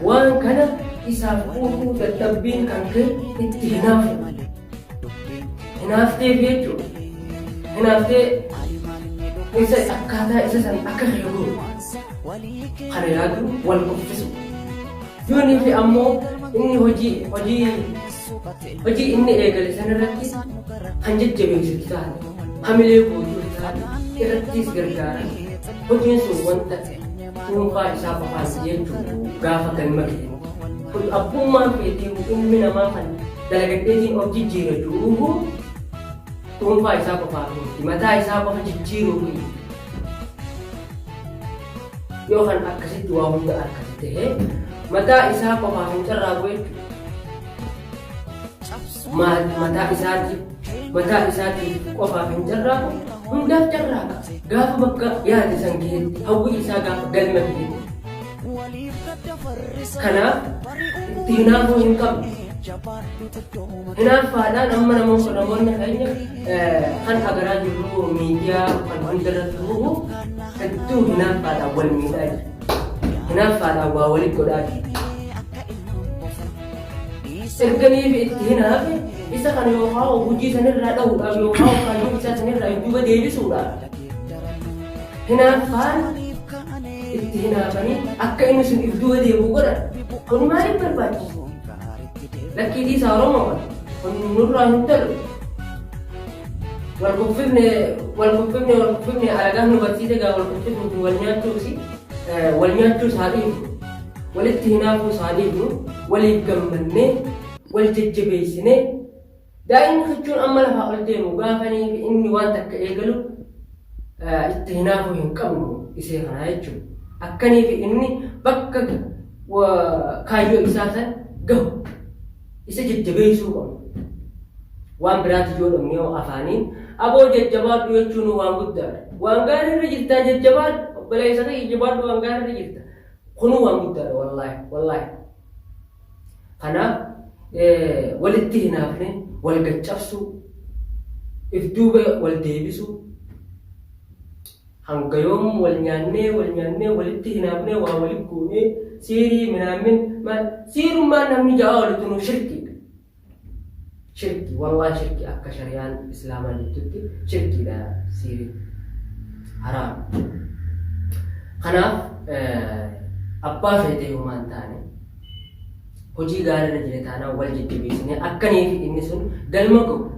Waan kana isaaf guutuu dadhabbiin kan kee itti hinaafu. Hinaafteef jechuudha. Hinaaftee isa akkaataa isa san akka kee godhu. Kana yaadu wal kuffisu. Yoonii fi ammoo inni hojii hojii hojii inni eegale san irratti kan jajjabeessitu taate, hamilee guutuu taate, irrattis gargaara. Hojiin sun wanta dhuunfaa isaa qofaan jechuun gaafa galma ga'e. Kun abbummaan feetii ilmi namaa kan dalagadheetiin of jijjiira jiruuhu dhuunfaa isaa qofaaf miti, mataa isaa qofa jijjiiruuf miti. Yoo kan akkasitti waa hunda argate ta'e mataa isaa qofaaf hin carraaqu jechuudha. Mataa isaatiif mataa isaatiif qofaaf hin carraaqu, hundaaf carraaqa. Gaafa bakka yaade san gahetti, hawwii isaa gaafa galma gahetti. Kanaaf itti hinaafuu hin qabnu. Hinaaffaadhaan amma namoota namoonni keenya kan agaraa jirru miidiyaa kan hundarratti hubu hedduu hinaaffaadhaan wal miidhaa jiru. Hinaaffaadhaan waa walitti godhaa jiru. Erganiif itti hinaafe isa kana yookaan hojii sanirraa dhahuudhaaf yookaan kaayyoo isaa sanirraa duuba deebisuudhaaf hinaaffaan itti hinaafanii akka inni sun if duuba deebi'u godhan. Kun maaliif barbaachisa? Lakkii dhiisaa Oromoo kana. Kun nurraa hin tolu. Wal kuffifne, wal kuffifne, wal kuffifne, alagaan nu barsiise gaa wal kuffifuu fi wal nyaachuusi, wal nyaachuus haa dhiifnu. Walitti hinaafuus haa dhiifnu. Waliif gammannee wal jajjabeessinee daa'imni kichuun amma lafaa ol deemu gaafanii fi inni waan takka eegalu itti hinaafuu hin qabnu isee kanaa jechuudha. Akkanii fi inni bakka kaayyoo isaa san gahu isa jajjabeessuu qabna. Waan biraati yoo dhabne yoo afaaniin aboo jajjabaadhu jechuun waan guddaadha. Waan gaarii irra jirtaa jajjabaadhu, obboleessa kee jajjabaadhu, waan gaarii irra jirta. Kunuu waan guddaadha, wallaahi wallaahi. Kanaaf walitti hinaafne wal gaccabsuu, if duuba wal deebisuu, hanga yoom wal nyaannee wal nyaannee walitti hinaafnee waa walitti goonee siirii minaamin maal siirummaan namni ja'aa olitti nu shirkiidha. Shirki, wallaahi shirki, akka shari'aan islaamaa jettutti shirkiidha, siiriin haraam. Kanaaf abbaa feetee homaa hin taane hojii gaarii irra jira taanaan wal jajjabeessinee akkanii fi inni sun galma gahu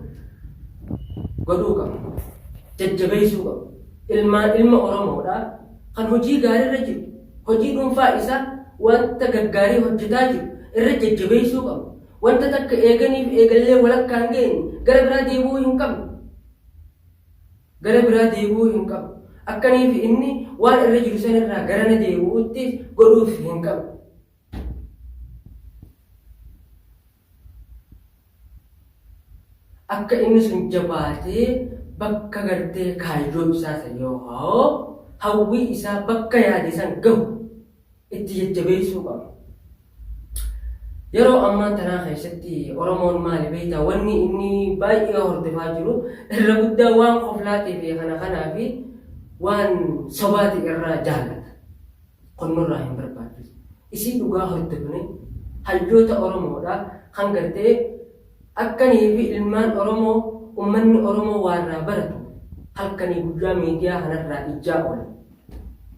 godhuu qabna. Jajjabeessuu qabna. Ilmaan ilma Oromoodha kan hojii gaarii irra jiru, hojii dhuunfaa isaa wanta gaggaarii hojjetaa jiru irra jajjabeessuu qabna. Wanta takka eeganiif eegallee walakkaan geenye gara biraa deebi'uu hin qabnu. Gara biraa deebi'uu hin qabnu. Akkaniif inni waan irra jiru sanirraa garana deebi'uutti godhuuf hin qabnu. Akka inni sun jabaatee bakka gartee kaayyoo isaa san yookaan hawwii isaa bakka yaade san gahu itti jajjabeessuu qabna. Yeroo ammaan tanaa keessatti Oromoon maali beektaa, wanni inni baay'ee hordofaa jiru irra guddaa waan koflaatii fi kana kanaa fi waan sobaati irraa jaallata. Kun nurraa hin barbaachisu. Isii dhugaa hordofne hayyoota Oromoodha kan gartee akkanii fi ilmaan Oromoo ummanni Oromoo waarraa baratu halkanii guyyaa miidiyaa kanarraa ijjaa oolan.